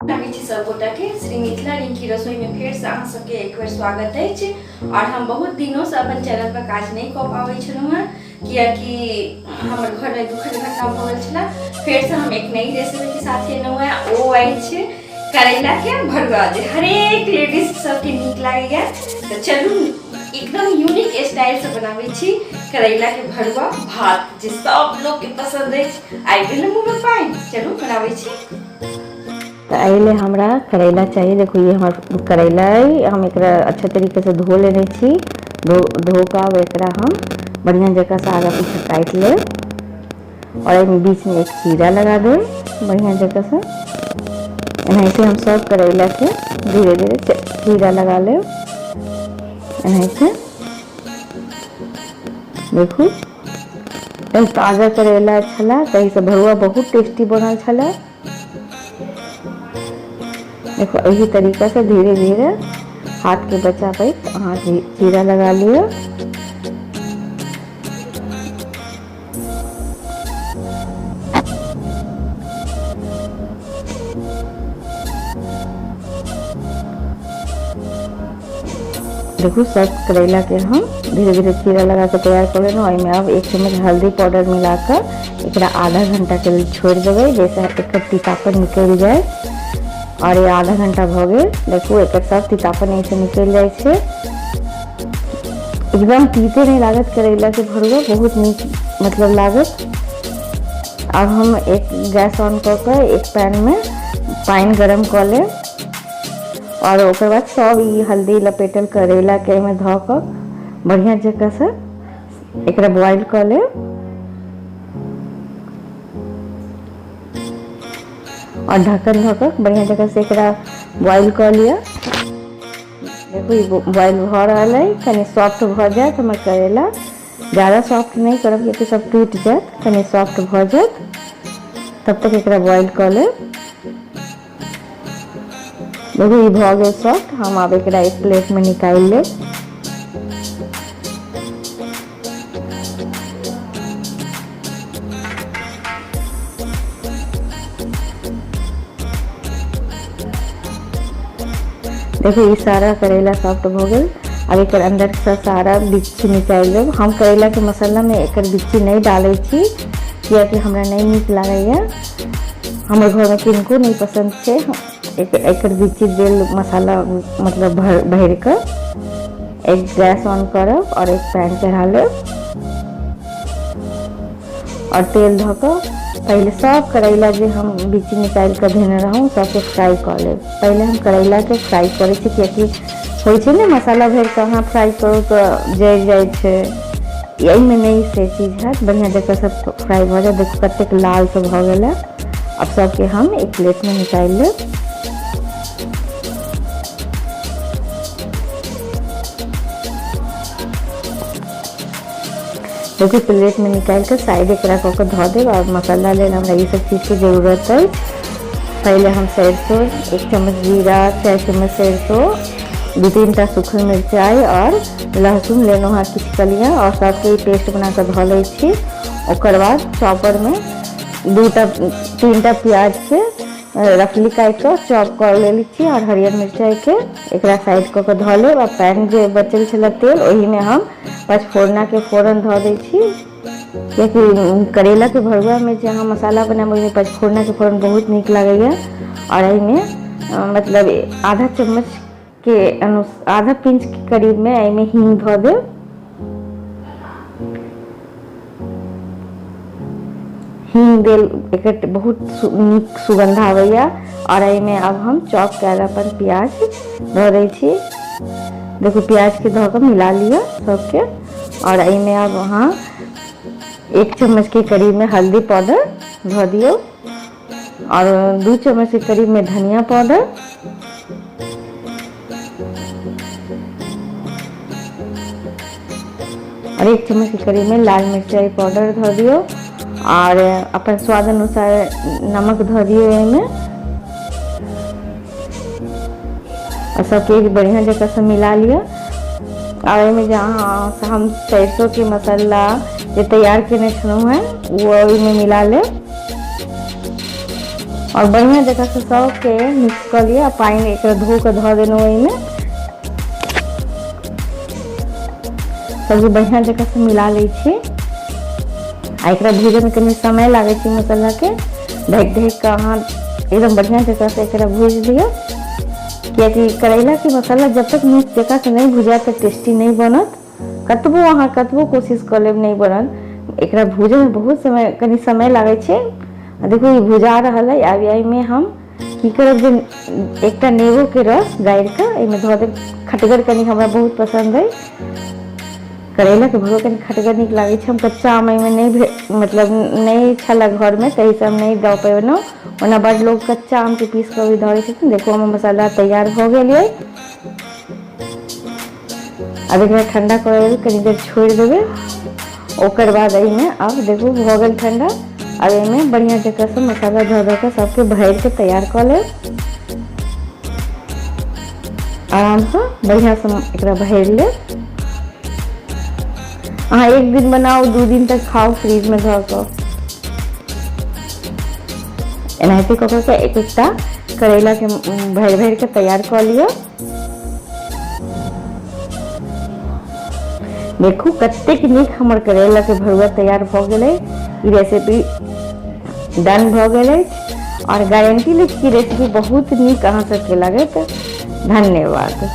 लागै छी सब गोटा के श्री मिथिला रिंकी रसोई में फेर से अहाँ सबके एक बेर स्वागत अछि। और हम बहुत दिनों से अपन चैनल पर काज नहीं कऽ पाबै छलहुँ हँ, कियाकि हमर घर में दुखद घटना भऽ गेल छलै। फेर से हम एक नई रेसिपी के साथ एलहुँ हँ, ओ अछि करैला के भरुआ, जे हरेक लेडीज सबके नीक लागैया। तऽ चलू एकदम यूनिक स्टाइल से बनाबै छी करैला के भरुआ भात, जे सब लोग के पसंद अछि। आबि गेल मुँह में पानि, चलू बनाबै छी। तऽ एहि लेल हमरा करैला चाही। देखू ई हमर करैला अइ, हम एकरा अच्छा तरीकासँ धो लेने छी। धो धो कऽ आब एकरा हम बढ़िआँ जकाँसँ आगाँ पीछा काटि लेब आओर एहिमे बीचमे एक चीरा लगा देब बढ़िआँ जकाँसँ। एनाहिते हम सब करैलाके धीरे धीरे चीरा लगा लेब एनाहिते। देखू एकदम ताजा करैला छलै, ताहिसँ भरुआ बहुत टेस्टी बनल छलै। देखो एही तरीका से धीरे धीरे हाथ के बचाबैत अहाँ चीरा लगा लिअ। देखू सब करैला के हम धीरे धीरे चीरा लगा के तैयार कऽ लेलहुँ। एहिमे आब 1 चम्मच हल्दी पाउडर मिला कऽ एकरा आधा घंटा के लेल छोड़ि देबै, जाहिसँ एकर तीतापन निकलि जाय। और ई आधा घंटा भऽ गेल। देखू एकर सब तीतापन एहिसँ निकलि जाइ छै, एकदम तीते नहि लागत करैला के भरुआ, बहुत नीक मतलब लागत। आब हम एक गैस ऑन कऽ कऽ एक पैन में पानि गरम कऽ लेब और ओकर बाद सब ई हल्दी लपेटल करैला के एहिमे धऽ कऽ बढ़िआँ जकाँसँ एकरा बॉयल कऽ लेब। और ढक्कन धऽ कऽ बढ़िआँ जकाँसँ एकरा बॉयल कऽ लिअ। देखू ई बॉयल भऽ रहल अइ, कनि सॉफ्ट भऽ जायत हमर करैला। ज़्यादा सॉफ्ट नहीं करब कियाकि सब टूटि जायत, कनि सॉफ्ट भऽ जायत तब तक एकरा बॉयल कऽ लेब। देखू ई भऽ गेल सॉफ्ट, हम आब एकरा एक प्लेट में निकालि लेब। देखू ई सारा करैला सॉफ्ट भऽ गेल। आब एकर अंदर से सारा बिच्ची निकालि लेब। हम करैला के मसाला में एकर बिच्ची नहीं डालै छी कियाकि हमरा नहीं नीक लागैया, हमर घर में किनको नहीं पसंद छै एकर बिच्ची देल मसाला मतलब भरि कऽ। एक गैस ऑन करब और एक पैन चढ़ा लेब और तेल धऽ कऽ पहिले सब करैला जे हम बिच्ची निकालि कऽ धेने रहौं सबके फ्राई कऽ लेब। पहिले हम करैलाके फ्राई करै छी कियाकि होइ छै ने मसाला भरि कऽ अहाँ फ्राई करू तऽ जरि जाइ छै, एहिमे नहि से चीज हैत। बढ़िआँ जकाँ सब फ्राई भऽ जायत। देखू कतेक लाल सब भऽ गेल है। आब सबके हम एक प्लेटमे निकालि लेब। देखियौ प्लेटमे निकालि कऽ साइड एकरा कऽ कऽ धऽ देब। आओर मसाला लेल हमरा ई सब चीजके जरूरत अछि। पहिले हम सरिसो 1 चम्मच जीरा, 4 चम्मच सरिसो, 2-3 टा सूखल मिरचाइ आओर लहसुन लेलहुँ हँ किछु कलियाँ, आओर सबके ई पेस्ट बना कऽ धऽ लै छी। ओकर बाद चॉपरमे 2-3 टा प्याजके रफली काटि कऽ चॉप कऽ लेने छी आओर हरियर मिरचाइके एकरा साइड कऽ कऽ धऽ लेब। आ पैन जे बचल छलै तेल ओहिमे हम पचफोरनाके फोरन धऽ दै छी, कियाकि करैलाके भरुआमे जे अहाँ मसाला बनायब ओहिमे पचफोरनाके फोरन बहुत नीक लागैया। आओर एहिमे मतलब आधा चम्मच के आधा पिंच के करीबमे एहिमे हींग धऽ देब। हींग देल एकर बहुत नीक सुगंध आबैया। और एहिमे आब हम चॉप कयल अपन प्याज धऽ दै छी। देखू प्याजके धऽ कऽ मिला लिअ सबके। और एहिमे आब अहाँ 1 चम्मच के करीबमे हल्दी पाउडर धऽ दियौ और 2 चम्मच के करीबमे धनिया पाउडर, और 1 चम्मच के करीब में लाल मिरचाई पाउडर धऽ दियौ और अपन स्वाद अनुसार नमक धऽ दियौ एहिमे। और सबके एक बढ़िया जगह से मिला लिअ। और एहिमे जे अहाँ हम सरसों के मसाला जे तैयार केने छलहुँ हेँ ओ ओहिमे मिला लेब। आओर बढ़िआँ जकाँसँ सबके मिक्स कऽ लिअ आ पानि एकरा धो कऽ धऽ देलहुँ ओहिमे। सबके बढ़िआँ जकाँसँ मिला लै छी आ एकरा भूजैमे कनि समय लागै छै मसालाके। ढकि ढकि कऽ अहाँ एकदम बढ़िआँ जकाँसँ एकरा भूजि लिअ, कियाकि करैलाके मसाला जब तक नीक जकाँसँ नहि भुजायत तऽ टेस्टी नहि बनत। कतबो अहाँ कतबो कोशिश कऽ लेब नहि बनत। एकरा भूजैमे बहुत समय, कनि समय लागै छै। आ देखू, ई भुजा रहल अइ। आब एहिमे हम की करब जे एकटा नेबोके रस गाड़ि कऽ एहिमे धऽ देब। खटगर कनि हमरा बहुत पसन्द अइ। करैलाके भरुआ कनि खटगर नीक लागै छै। हम कच्चा आम एहिमे नहि भे मतलब नहि छलए घरमे, ताहिसँ हम नहि दऽ पेलहुँ। ओना बड्ड लोक कच्चा आमके पीस कऽ भी धऽ दै छथिन। देखू, हमर मसाला तैयार भऽ गेल अइ। आब एकरा ठंडा करै लेल कनि देर छोड़ि देबै। ओकर बाद एहिमे आब देखू, भऽ गेल ठंडा। आब एहिमे बढ़िआँ जकाँसँ मसाला धऽ धऽ कऽ सबके भरिके तैयार कऽ लेब। आरामसँ बढ़िआँसँ एकरा भरि लेब। अहाँ एक दिन बनाउ, 2 दिन तक खाउ फ्रिजमे धऽ कऽ। एनाहिते कऽ कऽ एक एकटा करैलाके भरि भरि कऽ तैयार कऽ लिअ। देखू, कतेक नीक हमर करैलाके भरुआ तैयार भऽ गेलै। ई रेसिपी डन भऽ गेल अछि आओर गारंटी लै छी कि रेसिपी बहुत नीक अहाँ सबके लागत। धन्यवाद।